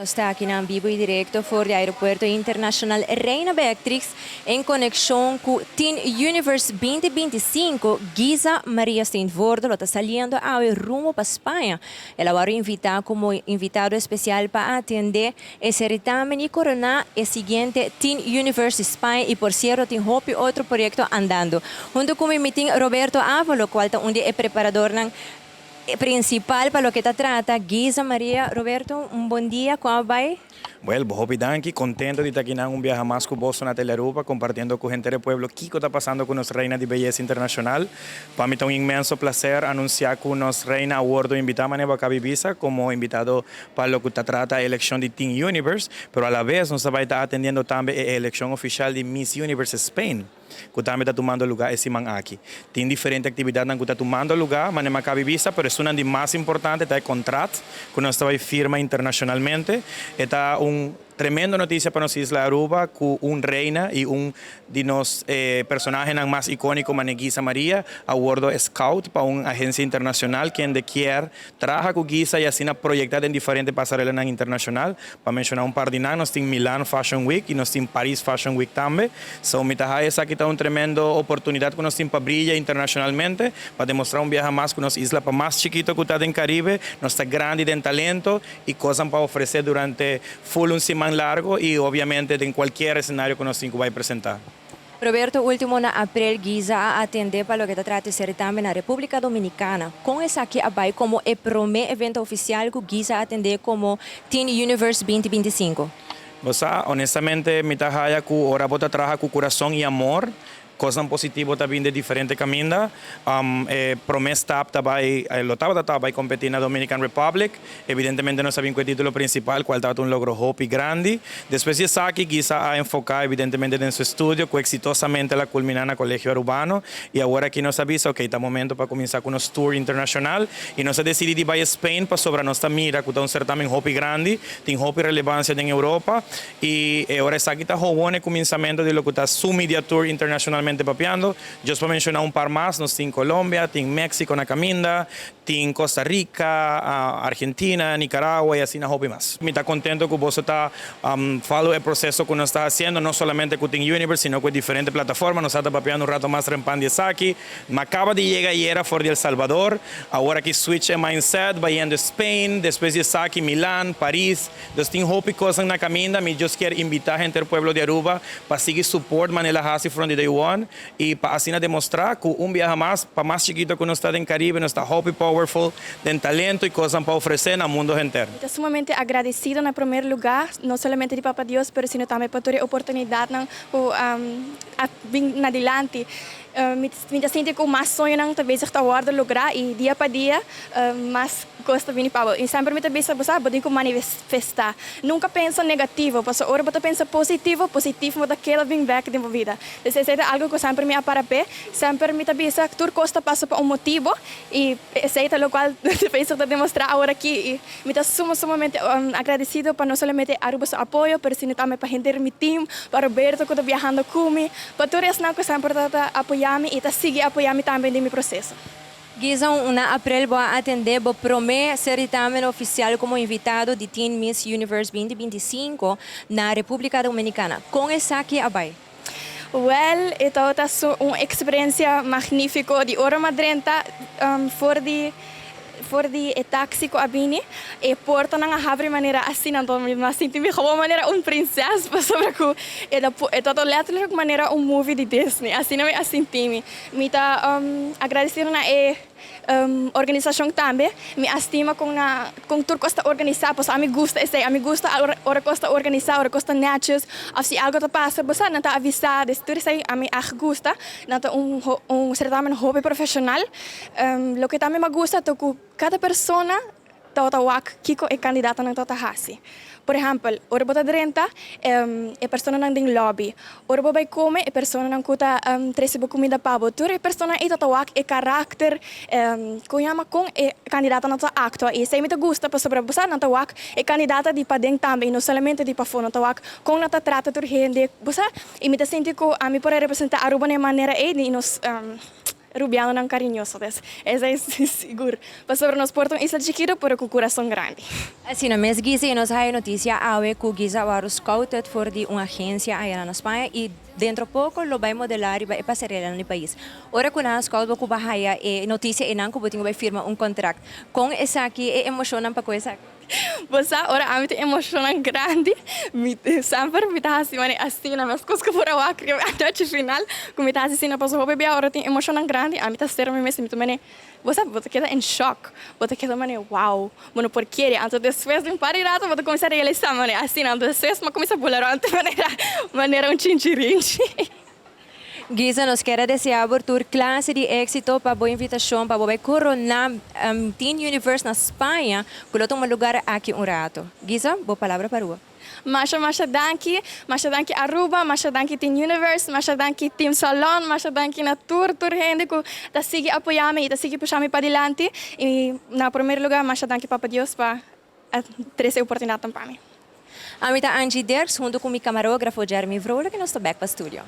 Nos ta aki na bibo y directo for di Aeropuerto Internacional Reina Beatrix en conexion cu Teen Universe 2025. Giza Maria Steenvoorde lo ta saliendo awe rumbo pa Spaña. El a wordo invita como invitado especial pa atende e certamen y corona e siguiente Teen Universe Spaña y, por cierto, tin hopi otro proyecto andando. Hunto cu mi tin Roberto Avalo, cual ta un di e preparadornan principal pa loke ta trata Giza Maria. Roberto, un bon dia, con ta bay? Well, hopi danki, contento di ta aki un biaha mas cu bo na Telearuba, compartiendo cu henter e pueblo kico ta pasando cu nos Reina di Beyesa Internacional. Pa mi ta un inmenso placer anuncia cu nos Reina a wordo invita, manera caba di bisa, como invitado pa loke ta trata e eleccion di Teen Universe, pero a la vez nos ta bay ta atendiendo tambe e eleccion oficial di Miss Universe Spain, cu tambe ta tumando luga e siman aki. Tin diferente actividad cu ta tumando luga, manera mi a caba di bisa, pero un di mas importante ta e contrato cu nos ta firma internacionalmente. Ta un tremendo noticia pa nos isla Aruba, cu un reina y un di nos personahenan mas iconico, manera Giza Maria, a wordo scout pa un agencia internacional cu kier traha cu Giza y asina proyecta den diferente pasarela internacional. Pa menciona un par di nan, nos tin Milan Fashion Week y nos tin Paris Fashion Week tambe. So, mi ta esaki ta un tremendo oportunidad cu nos tin pa briya internacionalmente, pa demostra un biaha mas cu nos isla, pa mas chikito cu ta den Caribe, nos ta grandi den talento y cos pa ofrece durante full un siman largo y obviamente den cualkier escenario cu nos tin cu bay presenta. Roberto, ultimo na april, Giza a atende pa loke ta trata certamen na Republica Dominicana. Con esaki a bay como e prome evento oficial cu Giza a atende como Teen Universe 2025? Bo, honestamente, mi ta haya cu ora bo ta traha cu curason y amor, cos positivo ta bin di diferente caminda. Prome stap tambe lo tabata bay competi na Dominican Republic. Evidentemente nos a bin cu e titulo principal, cual ta un logro hopi grandi. Despues di esaki, Giza a enfoca evidentemente den su estudio, cu exitosamente el a culmina na Colegio Arubano. Y awor aki nos a bisa, ok, ta momento pa cuminsa cu nos tour internacional. Y nos a dicidi di bay Spain pasobra nos ta mira cu ta un certamen hopi grandi, tin hopi relevancia na Europa. Y awor esaki ta e cuminsamento di loke ta su media tour internacionalmente papiando. Just pa menciona un par mas, nos tin Colombia, tin Mexico na caminda, tin Costa Rica, Argentina, Nicaragua y asina hopi mas. Mi ta contento cu bo ta follow e proceso cu nos ta haciendo, no solamente cu Teen Universe, sino cu diferente plataforma. Nos ta papiando un rato mas trempan di esaki. Mi a caba di yega ayera for di El Salvador, awor aki switch e mindset, bayendo Spain, despues di esaki Milan, Paris. Dus tin hopi cos na caminda. Mi just kier invita henter pueblo di Aruba pa sigui support manera el a haci from the day one y pa asina demostra cu un biaha mas, pa mas chikito cu nos ta den Caribe, nos ta hopi powerful den talento y cos pa ofrece na mundo entero. Ta sumamente agradecido na prome luga, no solamente di Papa Dios, pero sino tambe pa tur e oportunidad cu a bin na dilanti. Mi ta sinti cu mas soñonan ta bezig ta wordo logra y dia pa dia mas cos ta bini pa bo. Y semper mi ta bisa, bo sabi, bo tin cu manifesta. Nunca pensa negativo, pasobra ora bo ta pensa positivo, positivo ta keda bin back den bo bida. Anto, esey ta algo cu semper mi a para pe. Semper mi ta bisa, tur cos ta pasa pa un motibo y esey ta locual ta bezig ta demostra awor aki. Y mi ta sumamente agradecido pa no solamente Aruba su apoyo, pero sino tambe pa henter mi team, pa Roberto cu ta viahando cu mi, pa tur esnan cu semper ta apoya mi y ta sigui apoya mi tambe den mi proceso. Giza, na april bo a atende bo prome certamen oficial como invitado di Teen Miss Universe 2025 na Republica Dominicana. Con esaki a bay? Well, tabata un experiencia magnifico di ora m'a drenta for di e taxi cu a bini e portanan a habri manera asina, anto mi a sinti mi gewoon manera un prinses, pasobra cu e ta letterlijk manera un movie di Disney, asina mi a sinti mi. Mi ta agradecido na e organisacion tambe. Mi a stima con tur cos ta organisa, pues ami gusta esey, ami gusta ora cos ta organisa, ora cos ta netjes, of si algo ta pasa, bo sa, nan ta avisa, dus tur esey ami echt gusta. Nan ta un certamen hopi profesional. Loke tambe mi gusta ta cu cada persona ta wak kiko e candidatonan ta hasi. Por ehempel, ora bo ta drenta, e personanan den lobby. Ora bo bay come, e personanan cu ta trece bo cuminda pa bo. Tur e persona ey ta wak e karakter, con yama, con e candidatonan ta actua. Y esey mi ta gusta, pasobra bo sa, nan ta wak e candidato di paden tambe y no solamente di pafo. Nan ta wak con nan ta trata tur hende, bo sa. Y mi ta sinti cu ami por representa Aruba na manera ey y nos. Rubianonan cariñoso, dus esey sigur. Pasobra nos por ta un isla chikito, pero cu curason grandi. Asina mes, Giza, y nos haya noticia awe cu Giza a wordo scouted for di un agencia aya na Spaña y dentro poco lo bay modela riba e pasarela di pais. Ora cu nan scout bo cu bo a haya e noticia eynan cu bo tin cu bay firma un contract. Con esaki e emocionnan pa cu esaki? Bo sa, ora ami tin emocionnan grandi, mi semper mi ta haci manera asina, mescos cu por a wak riba e anochi final, cu mi ta haci asina, pasobra hopi bia ora tin emocionnan grandi, ami ta cera mi mes y mi ta manera, bo sa, bo ta keda en shock, bo ta keda manera, wow, bo no por kere. Anto despues di un par di rato bo ta cuminsa realisa manera asina, anto despues mi a cuminsa bula rond manera, manera un chinchirinchi. Giza, nos kier a desea bo tur clase di exito pa bo invitacion pa bo bay corona Teen Universe na Spaña cu lo tuma lugar aki un rato. Giza, bo palabra pa Aruba. Masha masha danki, masha danki Aruba, masha danki Teen Universe, masha danki Team Salon, masha danki na tur tur hende cu ta sigui apoya mi y ta sigui pusha mi padilanti y na primer lugar masha danki Papa Dios pa a trece oportunidadnan pa mi. Ami ta Angie Dirks hunto cu mi camarografo Jeremy Vrolijk y nos ta back pa studio.